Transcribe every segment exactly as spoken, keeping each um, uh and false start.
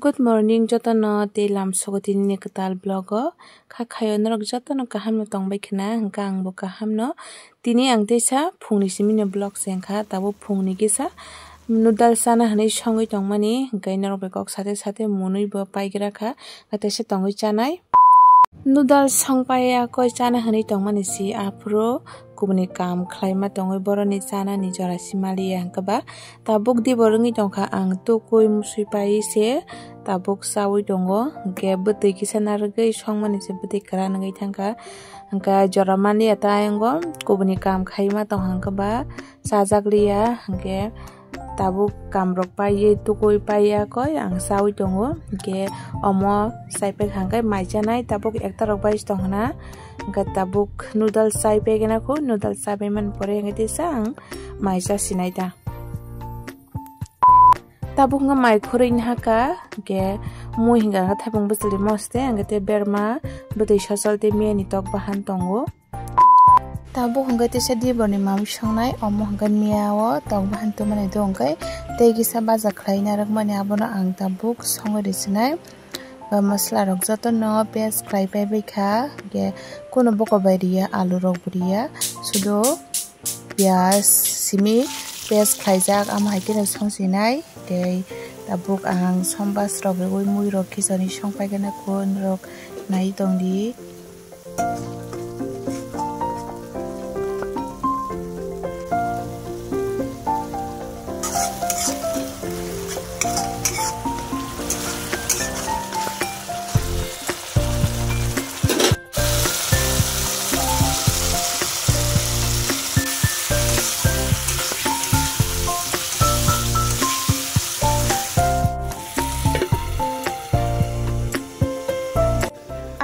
Good morning jotono tei lamsogo tinini kwtal vlog o. Kha khayo norok jotono kaham no tongbai khna, hwnkha angbo kaham no. Tini ang teisa phungni simi no vlog se wngkha, tabuk phungni kisa noodles chana hinwi songwi tongmani, hwnkhe norok bai kok sate sate mwnwi bo paigra kha, hwnkhe teisa tongwi chanai. Noodles song paiya koi chana hinwi tongmani si aphuru kubuni kam khlaima tongwi boroni chanani jora si maliya hwnkhe ba tabuk dibo wngwi tongkha ang tukui musui pai se tabuk chaui tongo hwnkhe bwtwi kisa narwgwi songmani se bwtwi kwran wngwi thangkha hwnkhe jora maliya ta ayang o kubuni kam khaima tongkha hwnkhe ba chajak liya hwnkhe tabuk kamrok paiwi tukui paiya koi ang chaui tongo. Hwnkhe omo chaipai hwnkhe mai chanai tabuk ekta rok bai tong hwna. Hwnkhe tabuk noodles chaipai gana kho, noodles chaipai man pore hwnkhe tisa ang mai chasinai ta. Tabuk hwnkhe mai khurui nahaka hwnkhe mui hwnkha hwnkhe thaipung bwchwlwi moste hwnkhe tei berma bwtwi sosol tei miyani tok bahan tongo. Tabuk hwnkhe teisa diborni mamwi songnai, omo hwnkhe miya o tok bahan tongmani do hwnkhe tei kisa baja khlai narwkmani abono ang tabuk songwi rwsinai. Ba masla rok jotono paste khlai paibai kha, hwnkhe kuno bokol bai riya, alu rok bo riya, sudo piyaj simi paste khlaijak, amo hai kheno songsinai. Tei tabuk ang sombas rok riui mui rok khichani songpaikhe na kho norok nai tongdi.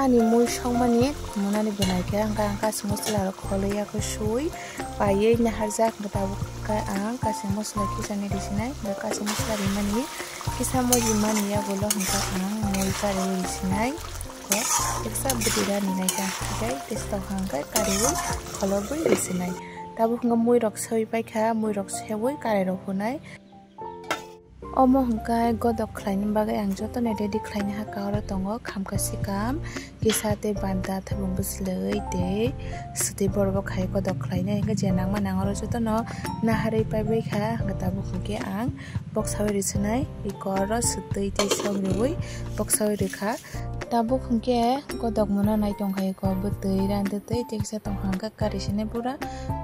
Ani mui songmani munani bwnaikhe ang kasing masala rok kholwi yakho sui paiwi naharjak, hwnkhe tabuk khe ang kasing masala khichani risinai, hwnkhe kasing masala rimani kisa mojimani yagulo hwnkhe ang mui kariwi risinai. Khe teksa bwtwi rani naikha, tei testa hwnkhe kariwi kholobwi risinai. Tabuk hwnkhe mui rok soi paikha, mui rok seui karai rok hunai. Omo hwnkhe godok khlaina bagwi ang jotono ready khlaina hakha oro tongo khamka sikam kisa tei banda thabung bwchwlwi tei swtwi borok bo khai godok khlainai hwnkhe je nangma nang oro jotono naharwi paibai kha hwnkhe tabuk hwnkhe ang boksaui rwsinai iko oro swtwi tei som rwui boksaui rwkha. Tabuk hwnkhe godok mano nai tongkha iko bwtwi randwtwi tei kisa tongkha hwnkhe kari sinai pura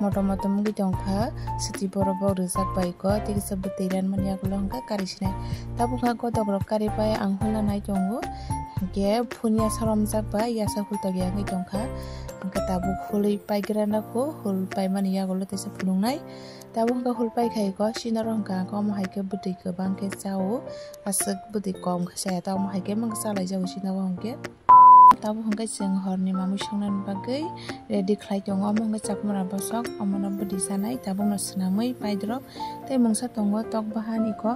motom motom wngwi tongkha swtwi borok bo rijak bai iko tei kisa bwtwi ranmani yagulo hwnkhe kari sinai. Tabuk hwnkhe godok rok kari pai ang hula nai tongo hwnkhe phun yasa romjak bai yasa hul tokya wngwi tongkha hwnkhe tabuk hulwi paigra nokho hul paimani yagulo teisa phunuknai. Tabuk hwnkhe hul paikha iko sinaro hwnkha omo hai khe bwtwi kwbang khe chao. Aswk bwtwi kom khe chaya ta omo hai khe mangsa lai jago sina bo hwnkhe. Tabuk hwnkhe chwng horni mamwi songnani bagwi ready khlai tongo. Omo hwnkhe chakmara bosok, omono bwtwi chanai, tabukno swnamwi paidrop tei mungsa tongo tok bahan iko.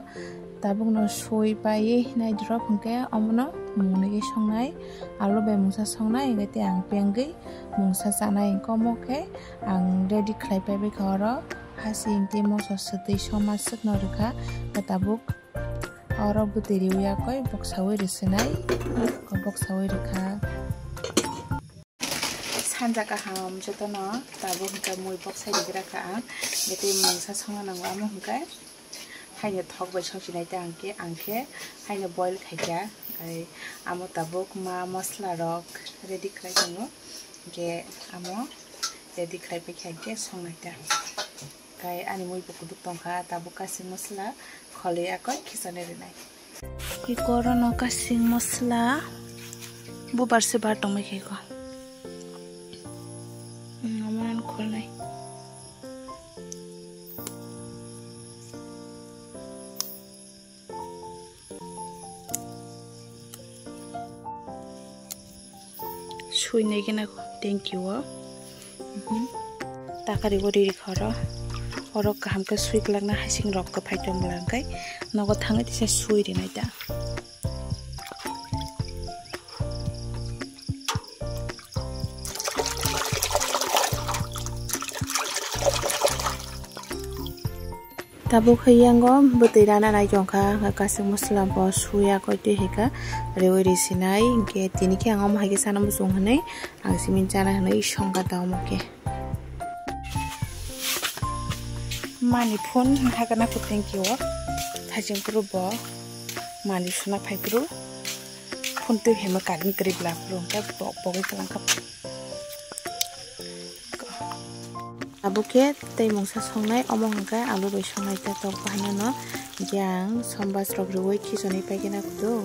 Tabukno sui paiwi naidrop hwnkhe omono mungwi songnai, alu bai mungsa songnai hwnkhe tei ang pengwi mungsa chanai hwnkhe omo khe ang ready khlai paibai kha oro. Hasing tei moso swtwi soma swkno rwkha, tabuk. Oro bwtwi riwi yakoi boksaui rwsinai, boksaui rwkha. Sanja kaham jotono tabuk hwnkhe mui boksai rigra kha ang, tei mungsa songna nango, amo hwnkhe haino thok bai songsinai ta ang khe, ang khe haino boil khai kha, tei amo tabuk ma masla rok ready khlai tongo, hwnkhe amo ready khlai pai kha hwnkhe songnai ta. Kai ani mui bo kuduk tongkha, tabuk kasing masla kholi akoi khichani rinai. Iko oro no kasing masla bubar se bar tongmai khe iko. Hmm, omo ano kholnai. Sui nai gana thank you o. Mhm. Takari o riri kha oro. Oro kaham khe sui kwlak na hasing rok kwphai tong bwla hwnkhe nogo thangwi tisa sui rinai ta. Tabuk khe yango bwtwi rana nai tongkha, hwnkhe kasak masala bo suya koi twi hwnkhe rewi risinai, hwnkhe tini khe ang omo hai khe chana muchung hwnwi ang simi chana hwnwi songkha ta omo khe. Mani phone hakana kho thank you o. Thajing phuru bo mani suna phai phuru phone twi hema current kwrwi bla phuru hwnkhe bo bogwi kwlangkha. Abo khe tei mungsa songnai, omo hwnkhe alu bai songnai ta tok bahaino no hwnkhe ang sombas rok rwui khichonwi paikhe na kudu.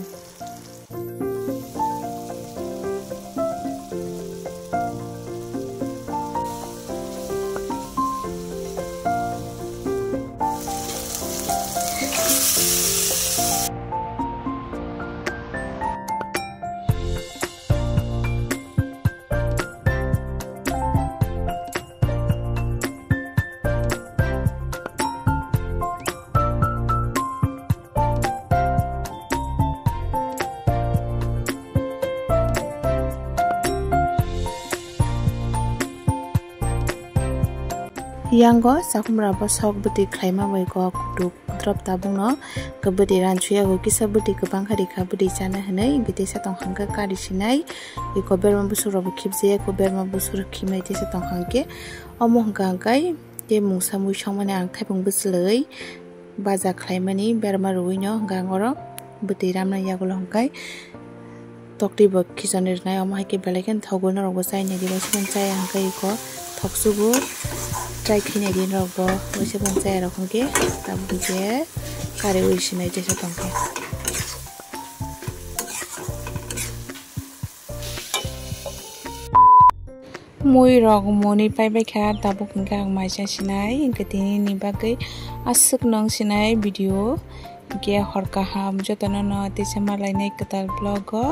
Yango chakhumra bo sok bwtwi khlaima bai kok kutuk drop tabukno bwtwi ransuya kisa bwtwi kwbang kha rikha bwtwi chana hinwi bwtwi sa tongkha hwnkhe kari sinai iko berma busuk rok bo khibjaya ko berma busuk rok khibnai tisa tongkha hwnkhe omo hwnkha hwnkhe tei mungsa mui songmani ang thaipung bwchwlwi baja khlaimani berma rwino hwnkhe ang oro bwtwi ramna yagulo hwnkhe toktwi bo khichonwi rwnai omo hai khe belai kheno thogo norok bo chainai di waisa chaya hwnkhe iko thoksugo try khainai di norok bo waisa chaya rok hwnkhe tabuk hwnkhe kariui sinai tisa tongkhe. Mui rok moni pai bai kha tabuk hwnkhe ang maisa sinai hwnkhe tini ni bagwi aswk nung sinai video hwnkhe hor kaham jotono no tisa malainai kwtal vlog o.